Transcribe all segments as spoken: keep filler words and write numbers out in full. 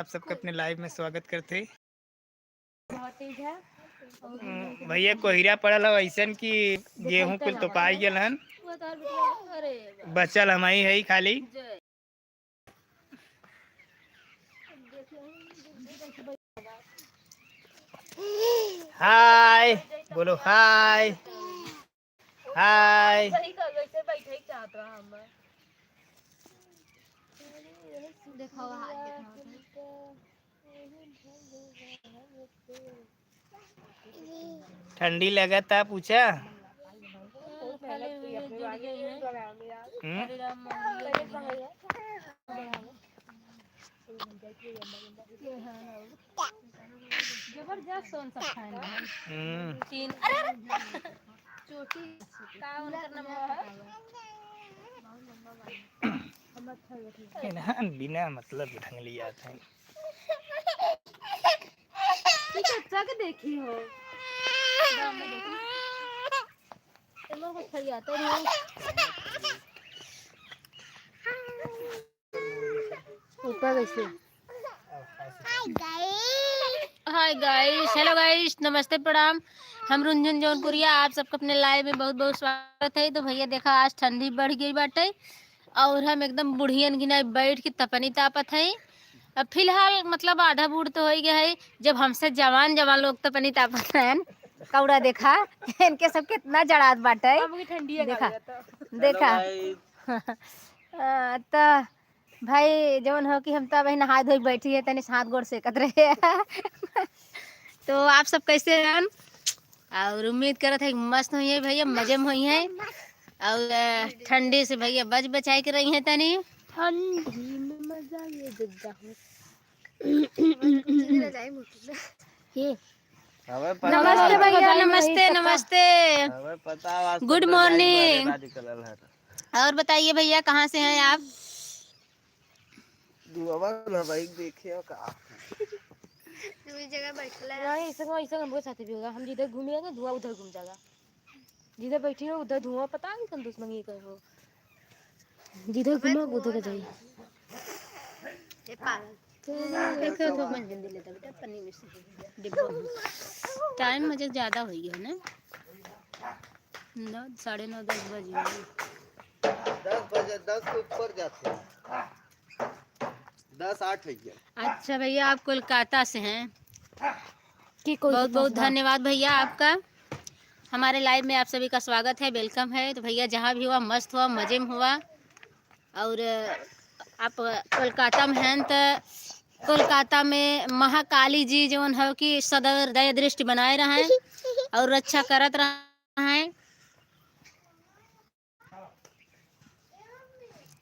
आप सबके अपने live में स्वागत करते। हम्म, भैया कोहिरा पड़ल है ऐसन कि गेहूं कुल तोपाई गेल हन। बचल हमही है खाली। हाय, बोलो हाय। हाय। देखो, हाथ दिखाओ। ठंडी लगता पूछा। हम्म? जबरदस्त कौन सा फैन है? हम्म। तीन। अरे, अरे। चोटी का उनकर नंबर है? इन्हन बिना मतलब के ढंग लिया था। ये चच्चा के देखी हो। एमा को फरियाते रहो। ऊपर कैसे? Hi guys, hello guys, नमस्ते, प्रणाम। हम रुंझुन जौनपुरिया, आप सबके अपने live में बहुत बहुत स्वागत है। तो भैया देखा, आज ठंडी बढ़ गई बाटे और हम एकदम बुढ़ियन की नाई बैठ के तपनी तापत है। अब फिलहाल मतलब आधा बूढ़ तो हो ही गया है, जब हमसे जवान जवान लोग तपनी तापत हैं, कौड़ा देखा इनके सब कितना जड़ात बाटे। हमके ठंडी है देखा, गाड़ी है तो। देखा। Hello guys। आ, तो भाई जौन हो कि हम तो अबहीं नहाए धोए बैठी है, तनी से हाथ गोड़ सेकत रहे। तो आप सब कैसे हैं? और उम्मीद करत है कि मस्त होइहैं भैया, मजे में होइहैं। और, अ, ठंडी से भैया बच बचाए के रहिहैं तनी। ठंडी में मजा ये जग्गा हो। ये। अबे पता नमस्ते है। भैया, नमस्ते, नमस्ते। अबे पता है, आज Good तो morning। निकलल है। और बताइए भैया, कहाँ से हैं आप? दुआवा ना भाई, देखियो का। दूसरी जगह बैठला। नहीं, ऐसे, ऐसे हमको साथे भी होगा। हम जिधर घूमेंगे, धुआं उधर घूम जाएगा। जिधर बैठी हो, उधर धुआं, पता नहीं कौन दुश्मनी कर हो। जिधर घूमो, उधर जाई। ये पागल। तो एक तो मत जल्दी लेता बेटा, पन्नी में से डिब्बा में। Time मुझे ज्यादा हो गया ना, नौ, साढ़े नौ, दस बज गए। दस बजे, दस के ऊपर जाते हैं। दस आठ हो गया। अच्छा भैया, आप कोलकाता से हैं? कि कोई बहुत बहुत धन्यवाद भैया आपका। हमारे live में आप सभी का स्वागत है, welcome है। तो भैया जहाँ भी हुआ, मस्त हुआ, मजे में हुआ। और आप कोलकाता में हैं तो कोलकाता में महाकाली जी जौन हो कि सदा दया दृष्टि बनाए रहें और रक्षा करत रहें।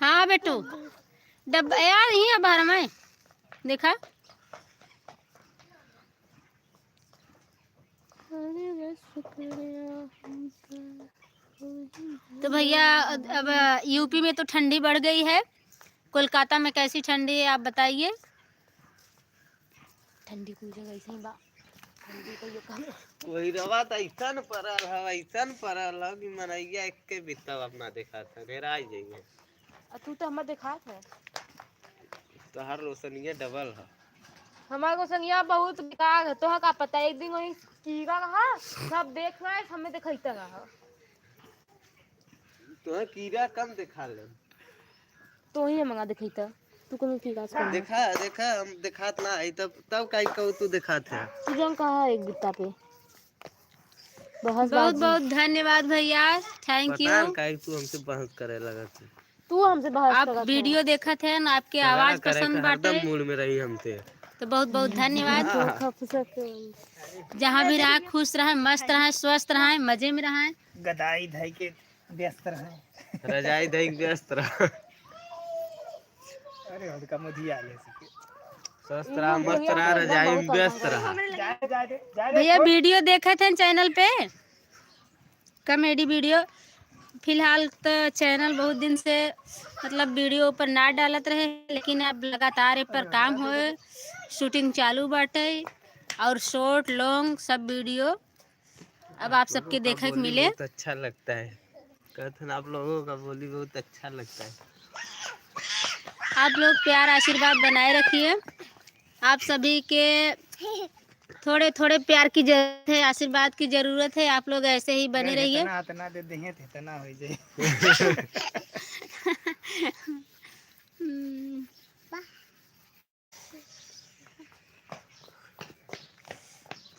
हाँ बेटू, डब्बा यार, यहीं अब बाहर में देखा। तो भैया, अब यूपी में तो ठंडी बढ़ गई है, कोलकाता में कैसी ठंडी है आप बताइए। ठंडी कुल जगह ऐसे ही बा। ठंडी कहियो कम। कोहिरवा त ऐसन परल ह, ऐसन परल ह कि मनैया एक्के बित्ता अपना देखात है, हेराई जइहे। आ तू तो हमें देखात है। तोहार रोशनिया double ह। हमार रोशनिया बहुत बेकार है, तोहा का पता, एक दिन वही कीड़ा रहा, सब देख रहा है, हमें दिखाता रहा। तोहे कीड़ा कम देखा ले। तो ही मंगा देखैता, तू कोनो की गाछ कम देखा, देखा, हम देखात ना है, तब, तब काहे कहू तू देखात है? तू जौन कहा एक बित्ता पे। बहस बहुत, बाजी। बहुत धन्यवाद भैया, thank पता you। है काहे तू हमसे बहस करे लगत है? तू हमसे बहस आप करत है। Video देखत है ना, आपके झगड़ा आवाज करे पसंद के हरदम बाटे। Mood में रही हमसे। तो बहुत, बहुत धन्यवाद। हाँ। जहाँ भी रहा, खुश रहे, मस्त रहे, स्वस्थ रहे, मजे में रहे। गदाई धई के व्यस्त रहे। रजाई धई के व्यस्त रहे। अरे, उनका मुझे आ ले सके। स्वस्थ रहा, मस्त रहा, रजाई में व्यस्त रहा। जाए, जाए दे, जाए दे, भैया, छोड़। Video देखत हैं channel पे, comedy video। फिलहाल तो channel बहुत दिन से, मतलब, video ऊपर ना डालत रहे, लेकिन अब लगातार ए पर काम होए, shooting चालू बाटे और short, long सब video अब आप सबके देखे के मिले। बहुत अच्छा लगता है। कहते हैं, आप लोगों का बोली बहुत अच्छा लगता है। आप लोग प्यार आशीर्वाद बनाए रखिए। आप सभी के थोड़े थोड़े प्यार की जरूरत है, आशीर्वाद की जरूरत है। आप लोग ऐसे ही बने रहिए। इतना, इतना दे देंगे तो इतना हो जाए। हम्म।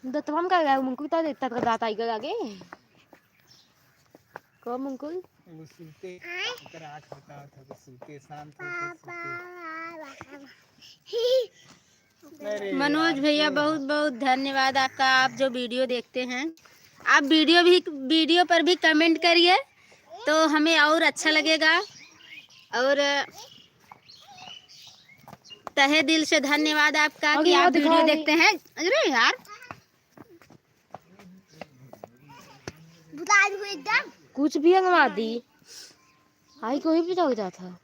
दतवा में का गया? मुंकुल तो देता तो दांत आई गया आगे। को मुंकुल? वो सूते, ओकर आँख बतावत है, वो सूते, शांत होके सूते। अरे मनोज यार, भैया, क्यों? बहुत बहुत धन्यवाद आपका, आप जो वीडियो देखते हैं। आप वीडियो भी, वीडियो पर भी कमेंट करिए तो हमें और अच्छा लगेगा। और तहे दिल से धन्यवाद आपका कि आप वीडियो देखते हैं। अरे यार, बुता दू एकदम। कुछ भी अंगवा दी। आई कोई भी हो जाता।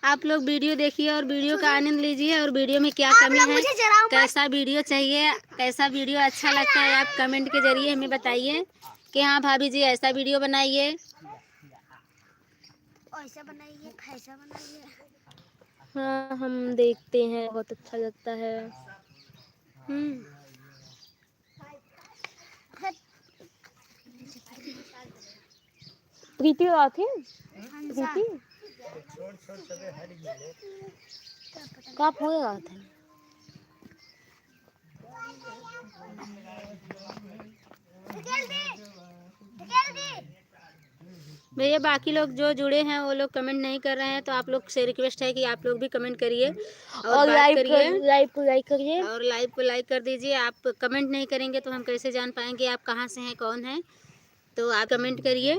आप लोग वीडियो देखिए और वीडियो का आनंद लीजिए और वीडियो में क्या कमी है, कैसा वीडियो चाहिए, कैसा वीडियो अच्छा लगता है, आप कमेंट के जरिए हमें बताइए कि हाँ भाभी जी, ऐसा वीडियो बनाइए। ऐसा बनाइए, फैसा बनाइए। हाँ, हम देखते हैं, बहुत अच्छा लगता है। हम्म। प्रीति आती है? प्रीति? का पूरे आते हैं? भैया, बाकी लोग जो जुड़े हैं, वो लोग कमेंट नहीं कर रहे हैं, तो आप लोग से रिक्वेस्ट है कि आप लोग भी कमेंट करिए और और बात लाइव करिए। कर, लाइव को लाइक करिए। और लाइव को लाइक कर दीजिए। आप कमेंट नहीं करेंगे तो हम कैसे जान पाएंगे आप कहाँ से हैं, कौन है? तो आप कमेंट करिए।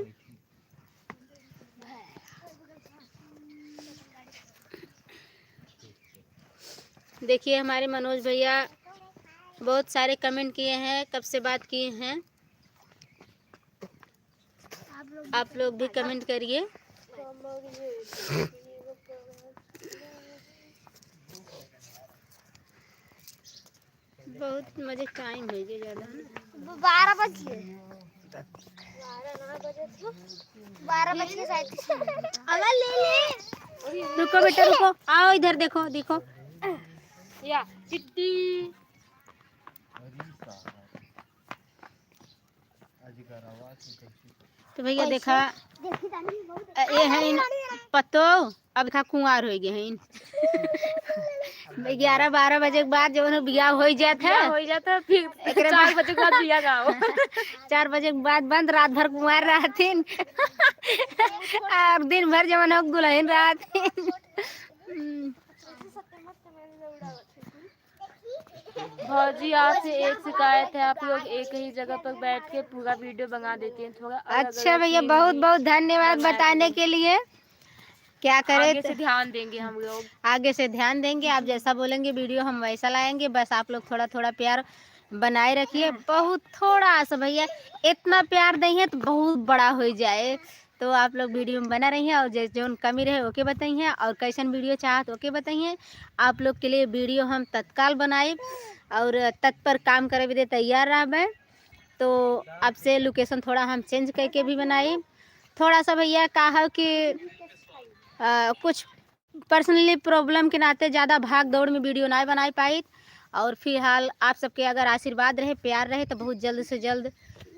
देखिए, हमारे मनोज भैया बहुत सारे कमेंट किए हैं, कब से बात किए हैं। आप लोग भी कमेंट करिए। बहुत मजे टाइम है जे ज्यादा है ना। ब-, बारह बज गए। बारह ना बजे तो, बारह बज के सैंतीस मिनट। अगर ले ले। रुको बेटा, रुको, आओ इधर देखो, देखो। या चिट्टी। तो भैया देखा, अ, ये है इन पतो, अब देखा कुंवार हो गए हैं। ग्यारह बारह बजे के बाद जवन बियाह हो जात है, बियाह हो जात है, फिर एकरे चार बजे के बाद बियाह गाओ। चार बजे के बाद बंद, रात भर कुंवार रहथिन। और दिन भर जवन हो दुल्हन रहथिन। हम्म। भौजी, आपसे एक शिकायत है, आप लोग एक ही जगह पर बैठ के पूरा वीडियो बना देती हैं, थोड़ा अलग अच्छा अलग भैया, सीन बहुत भी बहुत धन्यवाद बनाया बताने करें। के लिए। क्या करें आगे त-, से ध्यान देंगे हम लोग। आगे से ध्यान देंगे, आप जैसा बोलेंगे वीडियो हम वैसा लाएंगे। बस आप लोग थोड़ा थोड़ा प्यार बनाए रखिए, बहुत थोड़ा सा भैया, इतना प्यार देंगे तो बहुत बड़ा हो जाए। तो आप लोग वीडियो में बना रहिए और जे जौन कमी रहे ओके बताइए और कैसन वीडियो चाहत ओके बताइए। आप लोग के लिए वीडियो हम तत्काल बनाइब और तत्पर काम करे बदे तैयार रहबे। तो आपसे लोकेशन थोड़ा हम चेंज करके भी बनाइब। थोड़ा सा भैया का है कि, अ, कुछ पर्सनली प्रॉब्लम के नाते ज़्यादा भाग दौड़ में वीडियो ना बनाई पाई। और फिलहाल आप सबके अगर आशीर्वाद रहे, प्यार रहे, तो बहुत जल्द से जल्द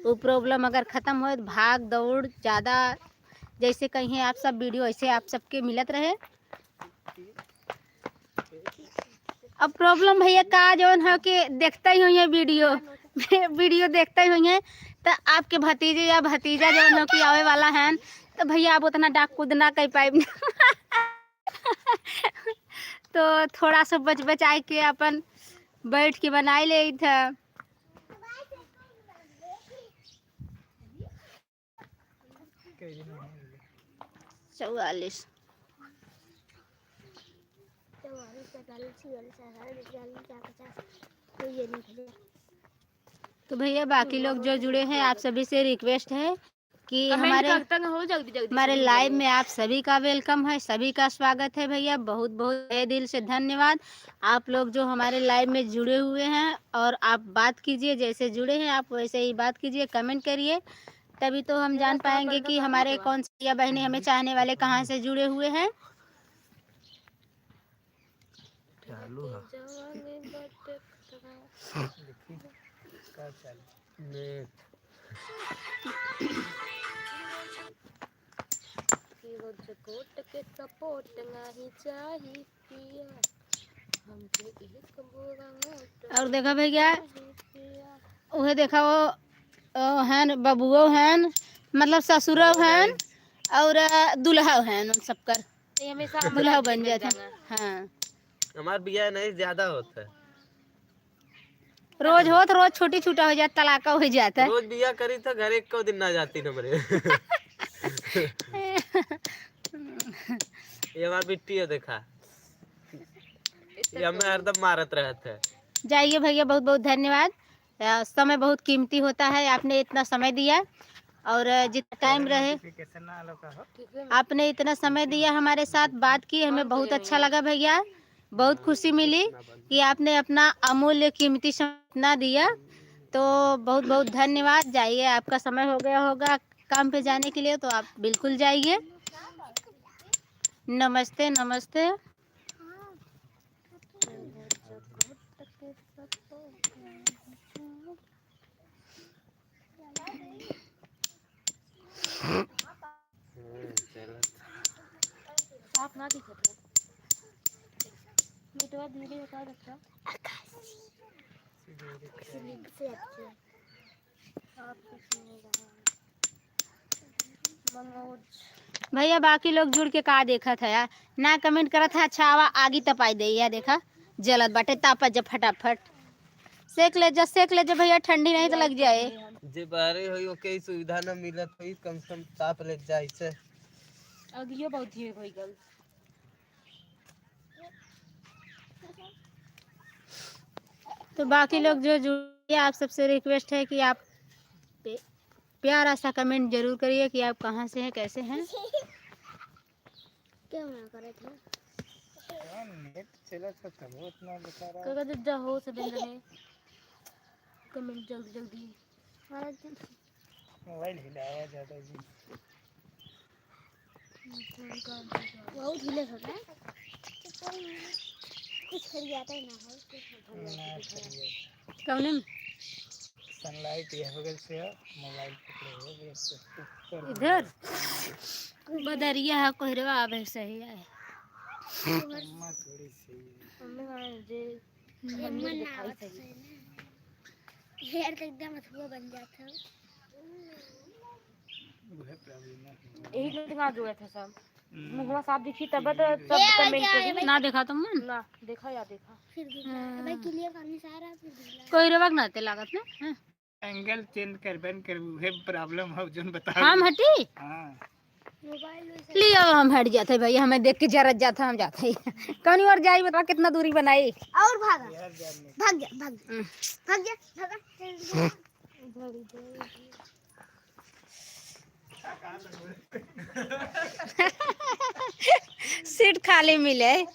वो प्रॉब्लम अगर ख़त्म होए, तो भाग दौड़ ज़्यादा जैसे कहीं आप सब वीडियो ऐसे आप सबके मिलत रहे। अब प्रॉब्लम भैया का जौन है कि देखते ही होइए वीडियो, वीडियो देखते ही होइए, तो आपके भतीजे या भतीजा जौन हो कि आवे वाला है, तो भैया आप उतना डाक कूद ना कर पाइब। तो थोड़ा सा बच बचाए के अपन बैठ के बनाई लेइत है। चौवालीस। तो भैया, बाकी लोग जो जुड़े हैं, आप सभी से रिक्वेस्ट है कि कमेंट हमारे, करता ना हो जल्दी जल्दी हमारे से लाइव में आप सभी का वेलकम है, सभी का स्वागत है भैया। बहुत बहुत तहे दिल से धन्यवाद। आप लोग जो हमारे लाइव में जुड़े हुए हैं और आप बात कीजिए, जैसे जुड़े हैं आप वैसे ही बात कीजिए, कमेंट करिए, तभी तो हम जान पाएंगे कि हमारे कौन से भैया बहनें हमें चाहने वाले कहाँ से जुड़े हुए हैं। चालू है। देखी, का चालू? नेट। और देखा भैया, उहे देखा वो, ओ, हन, बबुओ हन, मतलब ससुरो हन, और, अ, दुल्हा हन, उन सबकर। ये हमेशा हमारे दुल्हा बन जात है। हाँ। हमार बियाह नहीं ज्यादा होत है। रोज होत, रोज छोटी छूटा हो जात, तलाका हो जात है। रोज बियाह करी तो घर एक को दिन ना जाती हमरे। ये हमार बिट्टी है, देखा। ये हमें हरदम मारत रहत है। जाइए भैया, बहुत बहुत धन्यवाद। अ, समय बहुत कीमती होता है, आपने इतना समय दिया और, अ, जितना टाइम रहे, आपने इतना समय दिया हमारे साथ, बात की, हमें बहुत अच्छा लगा भैया, बहुत खुशी मिली कि आपने अपना अमूल्य कीमती समय इतना दिया। तो बहुत बहुत धन्यवाद। जाइए, आपका समय हो गया होगा काम पे जाने के लिए, तो आप बिल्कुल जाइए। नमस्ते, नमस्ते। साफ ना दिखत है। नेटवा धीरे होता है बच्चा। स्लिप से अच्छा। साफ कुछ नहीं रहा है। मनोज। भैया, बाकी लोग जुड़ के का देखत है यार? ना कमेंट करत है। अच्छा, आवा, आगी तपाई दे। या देखा, जलत बाटे, तापत जा फटाफट। सेक ले जा, सेक ले जा भैया, ठंडी नहीं तो लग जाए। जे बाहरे होई, ओके ई सुविधा ना मिलत होई, कम से कम ताप ले जाए से। अगियो बहुत धीरे होई गल। तो बाकी लोग जो जुड़िए, आप सबसे रिक्वेस्ट है कि आप पे-, प्यारा सा कमेंट जरूर करिए कि आप कहाँ से हैं, कैसे हैं। क्या मना करे थे? यार, नेट चला था तब उतना बता रहा। काका जब जा हो से बन रहे। कमेंट जल्दी जल्दी। हमारा तो मोबाइल हिलावा ज्यादा जी। बहुत हिले होता है। कुछ खरियाता ही ना हो, कुछ ना खरियाता। कौन में? सनलाइट यह बगल से है, मोबाइल पकड़े हो, ये ऊपर। इधर? बदरिया है, कोहरवा आवे सही है। अम्मा थोड़ी सही है। अम्मा जे अम्मा ना आवत सही है। हेयर तो एकदम अथुआ बन जात है। वह प्रॉब्लम है। यही तो दिमाग हुआ था सब। हम्म। मुहवा साफ दिखी तब तो सब कमेंट करी। ना देखा तुम? ना, देखा या देखा। फिर भी हाँ। भाई क्लियर करनी सारा फिर भी। कोहरवा के नाते लागत ना? हाँ। एंगल चेंज कर बंद कर, उहे प्रॉब्लम हो जोन बता। हम हटी? हाँ। मोबाइल में से ली, अब हम हट जाते भाई, हमें देख के जरत जाता, हम जाते हैं। कौन और जाई, बता कितना दूरी बनाई? और भागा। यार जान नहीं। भाग जा, भाग जा। हम्म। भाग जा, भागा। सीट खाली मिले।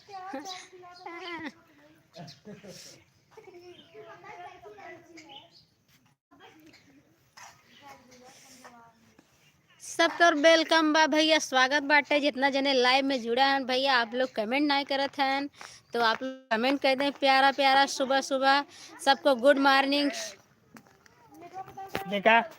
सबकर welcome बा भैया, स्वागत बाटे। जितना जने live में जुड़ा हन भैया, आप लोग comment नाहीं करत हन, तो आप लोग comment कर दें प्यारा प्यारा सुबह सुबह। सबको good morning। देखा।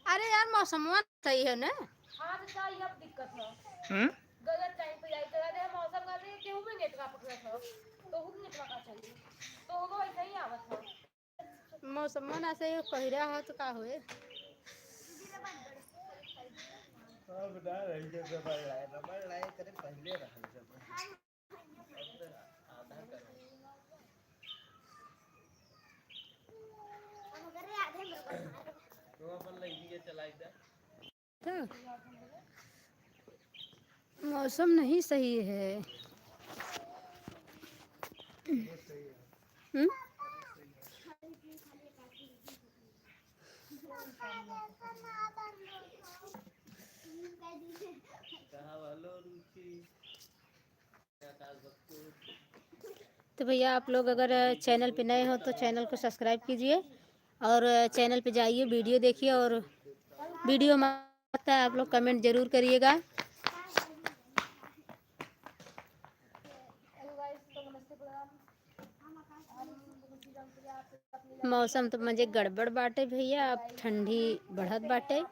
अरे यार, मौसमवा सही है ना? हाँ, तो का ये अब दिक्कत है? हम्म? गलत टाइम पे जाए, तो अरे मौसम का भी केहू में नेटवर्क पकड़त हो, तो हूँ नेटवर्क का चाहिए, तो वो वैसे ही आवत हो। मौसम ना सही कह रहा हो तो का होए? अब ना रही है, रबड़ लाए, रबड़ लाए करे पहले रहल जब। तो मौसम नहीं सही है। हम्म? तो भैया, आप लोग अगर channel पे नए हो तो channel को subscribe कीजिए और channel पे जाइए, video देखिए और video में आता है, आप लोग comment जरूर करिएगा। मौसम तो मजे गड़बड़ बाटे भैया, अब ठंडी बढ़त बाटे।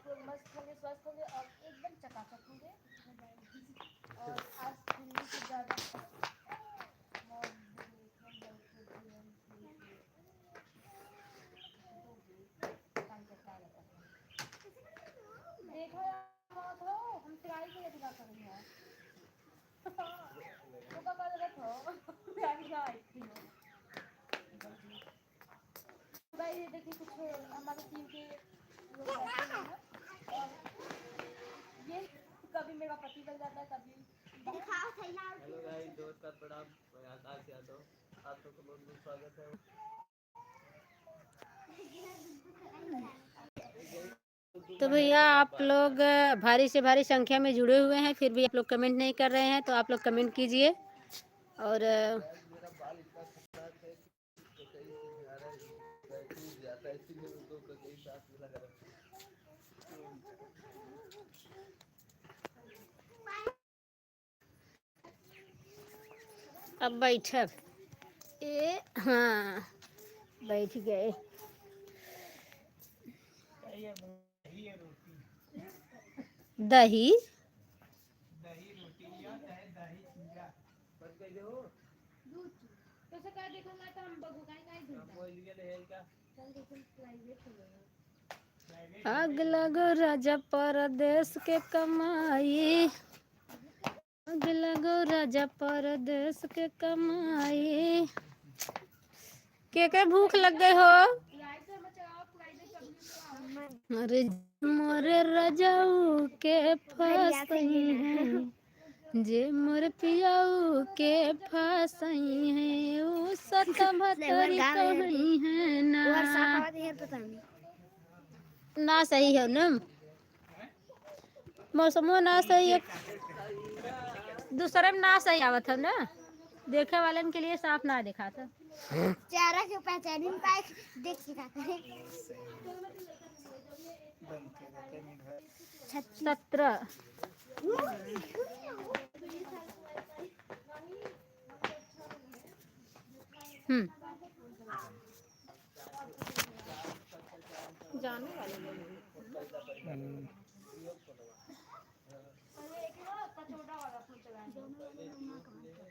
देखो यार, बहुत हो, हम try के दिखा सकते हैं। तो का कर रहे हो? Try के आई थी। भाई, ये देखिए, कुछ हमारे team के लोग बैठे हैं ना, और ये कभी मेरा पति बन जाता है, कभी दिखाओ सही ना। Hello guys, नमस्कार, प्रणाम, मैं आकाश यादव, आप सबका बहुत बहुत स्वागत है। तो भैया, आप लोग, अ, भारी से भारी संख्या में जुड़े हुए हैं, फिर भी आप लोग comment नहीं कर रहे हैं, तो आप लोग comment कीजिए। और, अ, अब बैठब। ए, हाँ, बैठ गए। दही। आग लगो राजा परदेस के कमाई, आग लगो राजा परदेस के कमाई। के के भूख लग गए हो? अरे मोरे रजऊ के फसई है, जे मोर पियाऊ के फसई है, ऊ सत भतरी कहई है ना। ना सही है ना, मौसमो ना सही है, दूसरे में ना सही आवत है ना, देखे वालन के लिए साफ ना दिखाता। चेहरा के पहचान ही नहीं पाए, देख के का करे। छत्तीस। सत्रह। हम्म। जाने वाले लोग। हम्म।